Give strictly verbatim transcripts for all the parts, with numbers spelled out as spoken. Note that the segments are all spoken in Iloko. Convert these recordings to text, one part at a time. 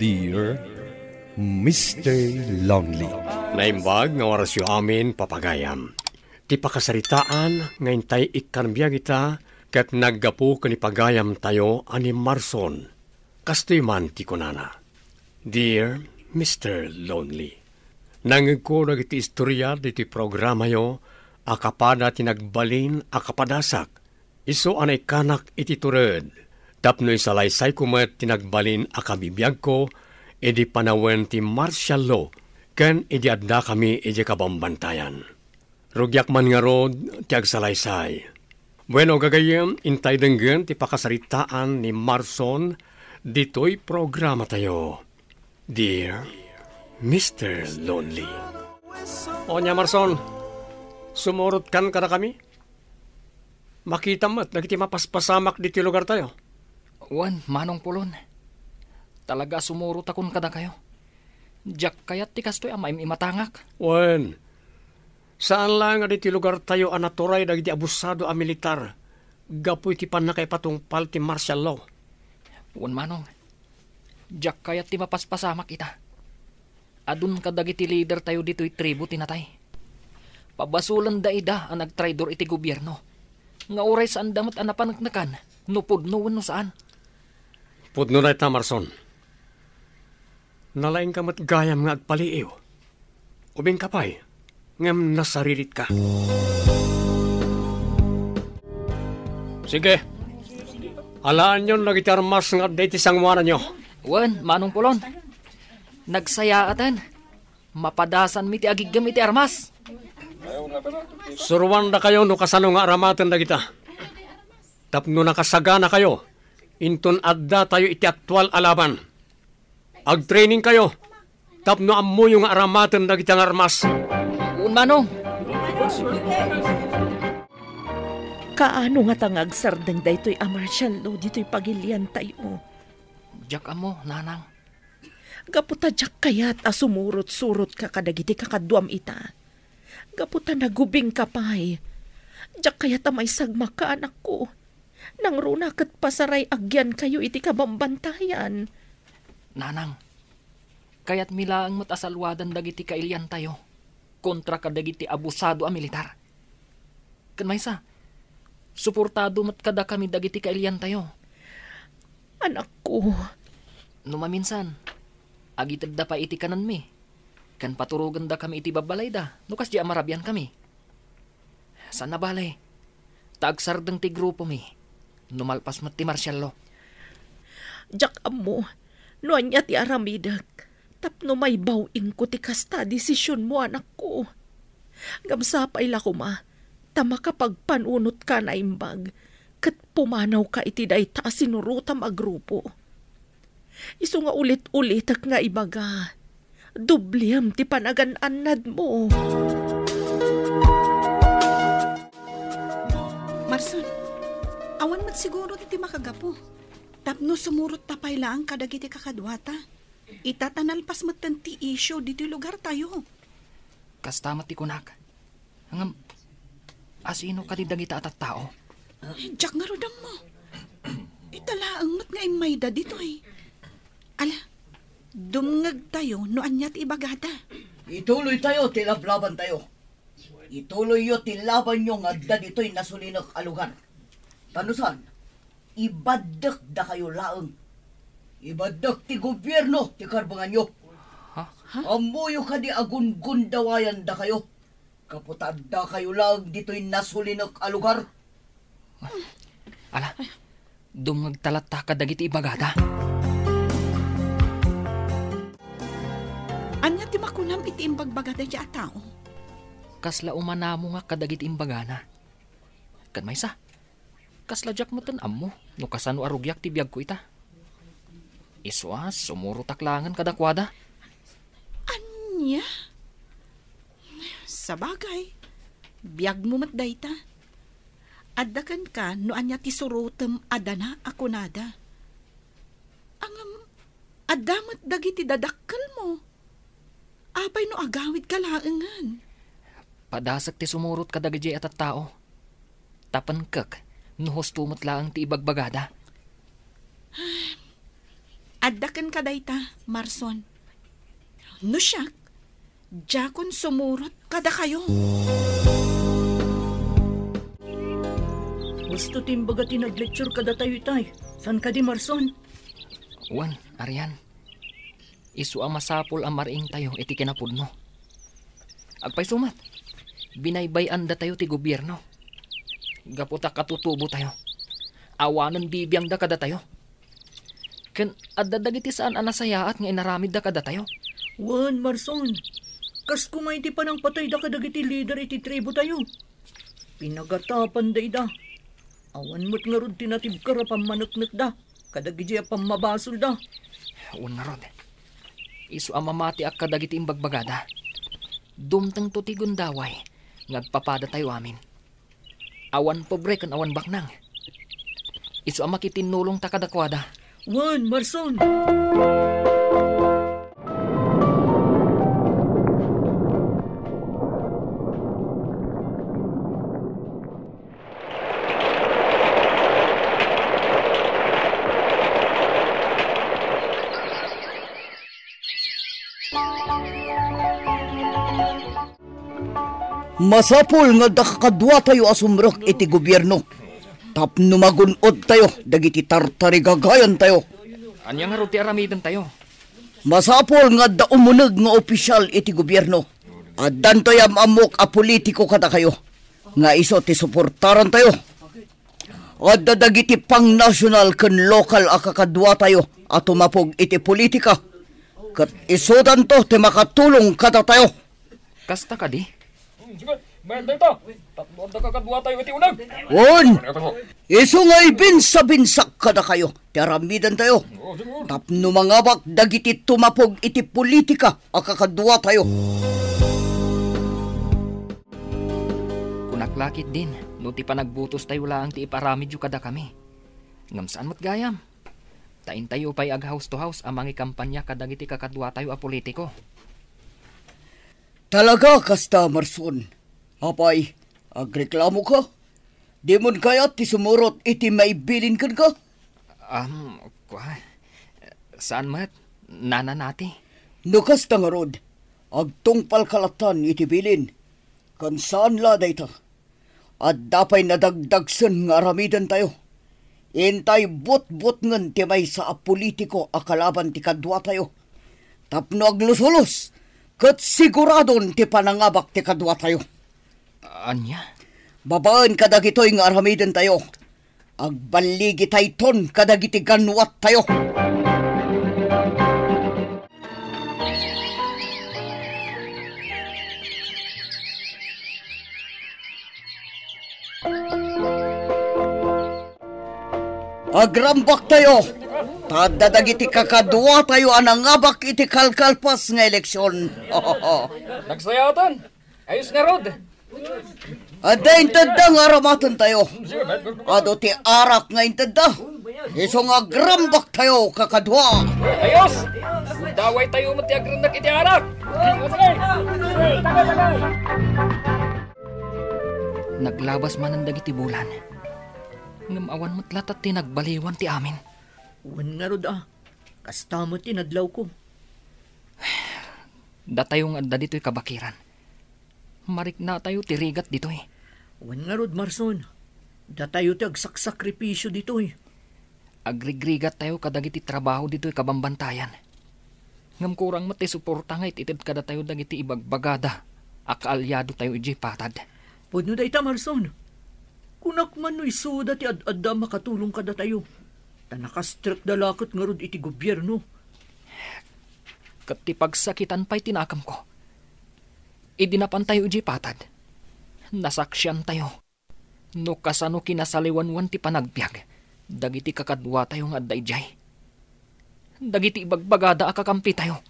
Dear Mister Lonely. Naimbag nga orasyo amin, papagayam. Ti pakasaritaan nga intay ikkan biag ita ket naggapu ken ipagayamtayo a ni Marson. Kastoy man ti kunana, Dear Mister Lonely, nangngegko dagiti istoria ditoy programayo a kapada ti nagbalin a kapadasak. Isu a naikkanak iti tured tapno isalaysayko met ti nagbalin a kabibiagko idi panawen ti martial law ken idi addakami idiay kabambantayan. Rugiak man ngarud ti agsalaysay. Bueno, gagayyem, intay denggen ti pakasaritaan ni Marson ditoy programatayo. Dear Mister Lonely. O nia, Marson, sumurotkan kadakami? Makitam met dagiti mapaspasamak ditoy lugartayo. Wen, Manong Pulon. Talaga a sumurotakon kadakayo. Diak kayat ti kastoy a maim-imatangak. Wen, saan laeng a ditoy lugartayo a naturay dagiti abusado a militar gapu iti pannakaipatungpal ti martial law. Wen, Manong. Diak kayat ti mapaspasamak ita. Adun kadagiti lidertayo ditoy tribu ti natay. Pabasolenda ida a nagtraidor iti gobierno, nga uray saanda met a napaneknekan no pudno wenno saan. Pudno dayta, Marson. Nalaingka met gayam nga agpaliiw. Ubingka pay, ngem nasariritka. Sige, alaenyon dagiti armas nga adda iti sangoananyo. Wen, Manong Pulon. Nagsayaaten. Mapadasanmi ti agiggem iti armas. Suroandakayo no kasano nga aramaten dagita. Tapno nakasaganakayo, inton addatayo iti aktual a laban. Agtrainingkayo tapno ammoyo nga aramaten dagiti nga armas. Wen, Manong. Kaano ngata nga agsardeng daytoy a martial law ditoy pagiliantayo? Diak ammo, Nanang. Gapu ta diak kayat a sumurot-surotka kadagiti kakaduam ita. Gapu ta nagubingka pay. Diak kayat a maisagmakka, anakko. Nangruna ket pasaray-agiankayo iti kabambantayan. Nanang, kayatmi laeng met a saluadan dagiti kailiantayo kontra kadagiti abusado a militar. Ken maysa, suportado met kadakami dagiti kailiantayo. Anakko. No maminsan, agitedda pay iti kanenmi, ken paturogendakami iti babbalayda no kasdiay a marabiankami. Saan a bale, ta agsardeng ti grupomi no malpas met ti martial law. Diak ammo no ania ti aramidek tapno maibaw-ingko ti kasta a desisionmo, anakko. Ngem sapay la koma ta makapagpanunotka a naimbag ket pumanawka iti dayta a sinurotam a grupo. Isu nga ulit-ulitek nga ibaga, doblem ti panagan-annadmo. Marson, awan met siguro ti makagapu tapno sumurotta pay laeng kadagiti kakaduata. Ita ta nalpas metten ti isyu ditoy lugartayo. Kasta met ti kunak. Ngem, asino kadi dagita a tattao? Diak ngarud ammo. Ita laeng met nga immayda ditoy. Ala, dumngegtayo no ania ti ibagada. Ituloytayo ti lablabantayo. Ituloyyo ti labanyo nga adda ditoy nasulinek a lugar. Ta no saan, ibaddek dakayo laeng. Ibaddek ti gobierno ti karbenganyo. Ha? Ha? Ammoyo kadi a gungundawayan dakayo gapu ta addakayo laeng ditoy nasulinek a lugar? Ala, dumngegta latta kadagiti ibagada. Ania ti makunam iti imbagbaga daydiay a tao? Kasla umanamongak kadagiti imbagana. Ken maysa, kasla diak metten ammo no kasano a rugiak ti biagko ita. Isu a sumurotak laengen kadakuada. Ania? Sabagay, biagmo met dayta. Adda kenka no ania ti surotem a dana a kunada. Ngem, adda met dagiti dadakkelmo. Apay no agawidka laengen? Padasek ti sumurot kadagiti a tattao. Ta penkek no husto met laeng ti ibagbagada. Adda kenka dayta, Marson. No siak, diakon sumurot kadakayo. Husto ti imbaga ti naglecture kadatayo itay. Saan kadi, Marson? Wen, Arian. Isu a masapul a mariingtayo iti kinapudno. Agpayso met, binaybay-andatayo ti gobierno. Gapu ta katutubotayo, awanen bibiangda kadatayo. Ken adda dagiti saan a nasayaat nga inaramidda kadatayo. Wen, Marson, kas koma iti panangpatayda kadagiti lider iti tribotayo. Pinagatapanda ida. Awan met ngarud ti natibker a pammaneknekda kadagiti a pammabasolda. Wen ngarud, isu a mamatiak kadagiti imbagbagada, dumtengto ti gundaway nga agpapadatayo amin. Awan pobre ken awan baknang. Isu a makitinnulongta kadakuada. Wen, Marson. Masapul nga adda kakaduatayo a sumrek iti gobierno tapno magun-odtayo dagiti tartarigagayantayo. Ania ngarud ti aramidentayo? Masapul nga adda umuneg nga opisyal iti gobierno. Addanto yam-ammok a politiko kadakayo nga isu ti suportarantayo. Adda dagiti pangnasional ken lokal a kakaduatayo a tumapog iti politika, ket isudanto ti makatulong kadatayo. Kasta kadi? Hmm, sige, mayat dayta. Tapno adda kakaduatayo iti uneg. Wen, isu nga ibinsa-binsak kadakayo ti aramidentayo. Oh, sige. Tapno mangabak dagiti tumapog iti politika a kakaduatayo. Kunak la ketdin no ti panagbutostayo laeng ti iparamidyo kadakami. Ngem saan met gayam. Ta intayo pay ag-house to house a mangikampania kadagiti kakaduatayo a politiko. Talaga kasta, Marson? Apay, agreklamoka? Dimon kayat ti sumurot iti maibilin kenka? Am, kua, saan met, nananati. No kasta ngarud, agtungpalka lattan iti bilin. Ken saan la dayta. Adda pay nadagdagsen nga aramidentayo. Intay butbutngen ti maysa a politiko a kalaban ti kaduatayo. Tapno aglusulos, ket siguradon ti panangabak ti kaduatayo. Ania? Babaen kadagitoy nga aramidentayo, agballigitayton kadagiti ganwattayo. Agrambaktayo, ta adda dagiti kakaduatayo a nangabak iti kalkalpas nga eleksion. Nagsayaatan. Ayos ngarud. Adda intedda nga aramatentayo. Adu ti arak nga intedda. Isu nga agrambaktayo kakadua. Ayos! Dawaytayo met ti agrennek iti arak. Naglabas manen dagiti bulan. Ngem awan met latta ti nagbaliwan ti amin. Wen ngarud a, kasta met ti nadlawko. Datayo nga adda ditoy kabakiran. Mariknatayo ti rigat ditoy. Wen ngarud, Marson, datayo ti agsaksakripisio ditoy. Agrigrigattayo kadagiti trabaho ditoy kabambantayan. Ngem kurang met ti suporta nga it-ited kadatayo dagiti ibagbagada a kaalyadotayo idiay patad. Pudno dayta, Marson. Kunak man no isuda ti ad-adda a makatulong kadatayo. Ta nakastrekda la ket ngarud iti gobierno. Ket ti pagsakitan pay ti nakemko. Idi napantayo idiay patad, nasaksiantayo no kasano kinasaliwanwan ti panagbiag dagiti kakaduatayo nga adda idiay, dagiti ibagbagada a kakampitayo.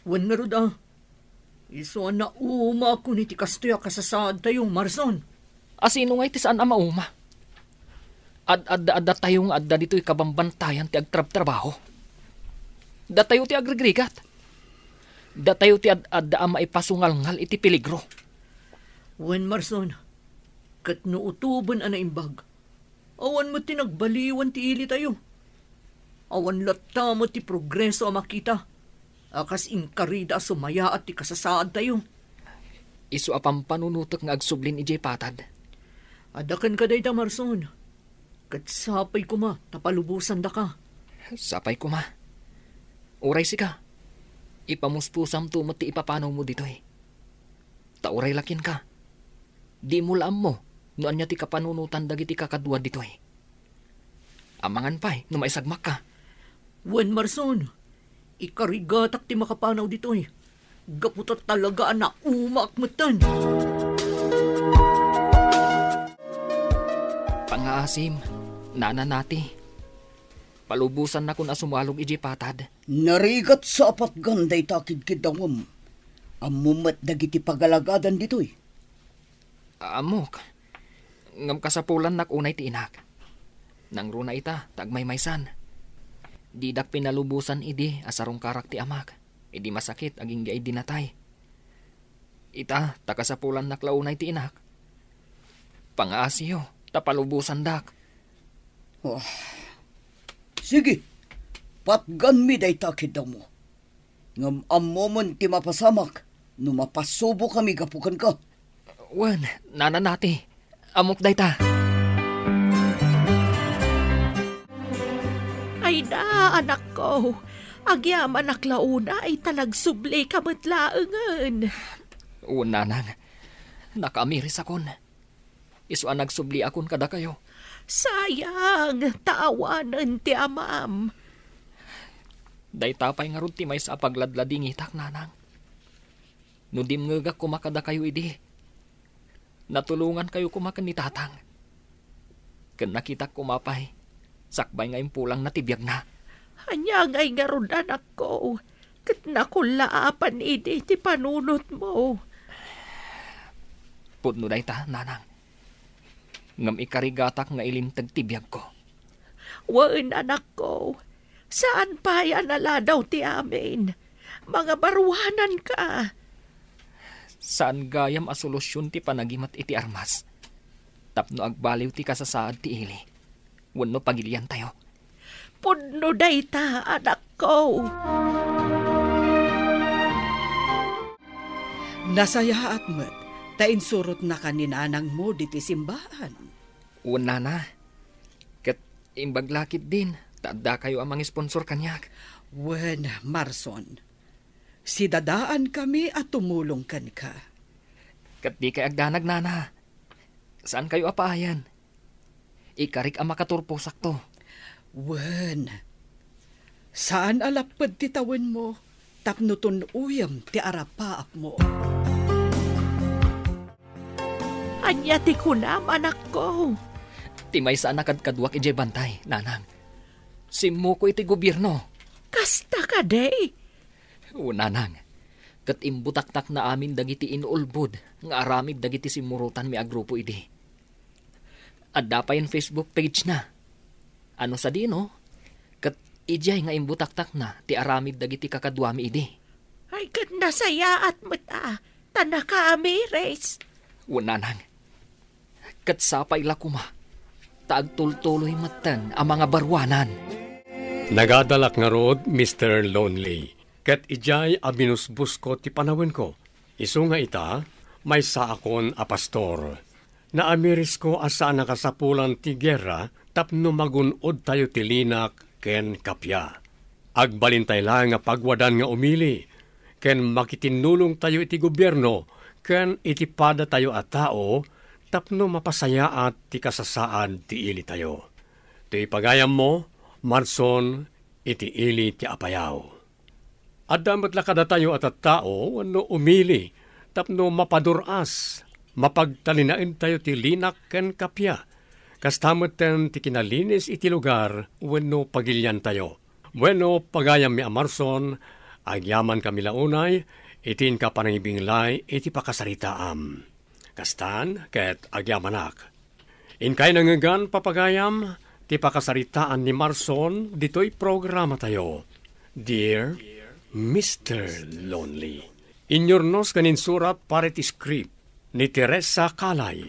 Wen ngarud a, isu a naumakon iti kastoy a kasasaadtayo, Marson. A sino ngay ti saan a mauma? Ad-adda a datayo nga adda ditoy kabambantayan ti agtrabtrabaho. Datayo ti agrigrigat. Datayo ti ad-adda a maipasungalngal iti peligro. Wen, Marson, ket no utoben a naimbag, awan met ti nagbaliwan ti ilitayo. Awan latta met ti progreso a makita, a kas inkarida a sumayaat ti kasasaadtayo. Isu a pampanunotek nga agsublin idiay patad. Adda kenka dayta, Marson. Ket sapay koma ta palubosandaka. Sapay koma. Uray sika, ipamuspusamto met ti ipapanawmo ditoy. Ta uray la kenka, dimo la ammo no ania ti kapanunotan dagiti kakadua ditoy. Amangan pay no maisagmakka. Wen, Marson, ikarigatak ti makapanaw ditoy. Gapu ta talaga a naumaak metten. Pangaasim, Nana Nati. Palubosannakon a sumalog idiay patad. Narigat sa a patgan dayta kidkiddawem. Ammom met dagiti pagalagadan ditoy. Ammok. Ngem kasapulannak unay ti inak. Nangruna ita ta agmaymaysan. Didak pinalubosan idi a sarungkarak ti amak, idi masakit agingga idi natay. Ita ta kasapulannak la unay ti inak. Pangaasiyo ta palubosandak. Ah. Sige, patganmi dayta kiddawmo. Ngem ammomen ti mapasamak no mapasubokami gapu kenka. Wen, Nana Nati, ammok dayta. Ay da, anakko, agyamanak la unay ta nagsublika met laengen. Wen, Nanang, nakaamirisakon. Isu a nagsubliakon kadakayo. Sayang, ta awanen ti amam. Dayta pay ngarud ti maysa a pagladladingitak, Nanang. No dimngegak koma kadakayo idi, natulongankayo koma ken ni Tatang. Ken nakitak koma pay, sakbay nga impulangna ti biagna. Ania ngay ngarud, anakko, ket nakullaapan idi ti panunotmo? Pudno dayta, Nanang. Ngem ikarigatak nga ilinteg ti biagko. Wen, anakko, saan pay a naladaw ti amin. Mangabaruananka. Saan gayam a solusion ti panagimat iti armas tapno agbaliw ti kasasaad ti ili wenno pagiliantayo. Pudno dayta, anakko. Nasayaat met ta insurotnaka ni nanangmo ditoy simbaan. Wen, Nana. Ket imbag la ketdin ta addakayo a mangisponsor kaniak. Wen, Marson. Sidadaankami a tumulong kenka. Ket dikay agdanag, Nana. Saankayo a paayan. Ikarik a makaturposakto. Wen, saan a lapped ti tawenmo tapno tun-oyem ti arapaapmo. Ania ti kunam, anakko? Ti maysa a nakadkaduak idiay bantay, Nanang. Simmuko iti gobierno. Kasta kadi? O, Nanang, ket imbutaktakna amin dagiti inulbod nga aramid dagiti simmurotanmi a grupo idi. Adda payen Facebook page na. Ano sadino? Ket idiay nga imbutaktakna ti aramid dagiti kakaduami idi. Ay, ket nasayaat met a, ta nakaamiris. Wen, Nanang. Ket sapay la koma, ta agtultuloy metten a mangabaruanan. Nagadalak ngarud, Mister Lonely, ket idiay a binusbusko ti panawenko. Isu nga ita, maysaakon a pastor. Naamirisko a saan a kasapulan ti guerra tapno magun-odtayo ti linak ken kappia. Agbalintay laeng a pagwadan nga umili ken makitinnulongtayo iti gobierno ken iti padatayo a tao tapno mapasayaat ti kasasaad ti ilitayo. Ti pagayammo, Marson, iti ili ti Apayao. Adda met la kadatayo a tattao wenno umili tapno mapadur-as, mapagtalinaentayo ti linak ken kappia, kasta metten ti kinalinis iti lugar wenno pagiliantayo. Wenno, pagayammi a Marson, agyamankami la unay iti inka panangibinglay iti pakasaritaam. Kastan ket agyamanak. Inkay nangngegan, papagayam, ti pakasaritaan ni Marson ditoy programatayo, Dear Mister Lonely. Inyurnos ken insurat para iti script ni Teresa Calay.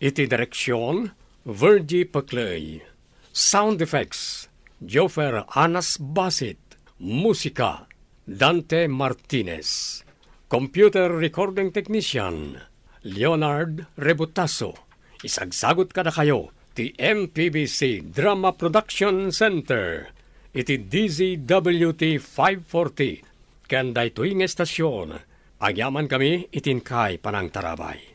Iti direksion, Virgie Pecley. Sound effects, Joffer Anas Basit, musika, Dante Martinez, computer recording technician, Leonard Rebutaso. Isagsagot kadakayo ti M P B C Drama Production Center iti D Z W T five forty, ken daytoy nga estasion, agyamankami iti inkay panangtarabay.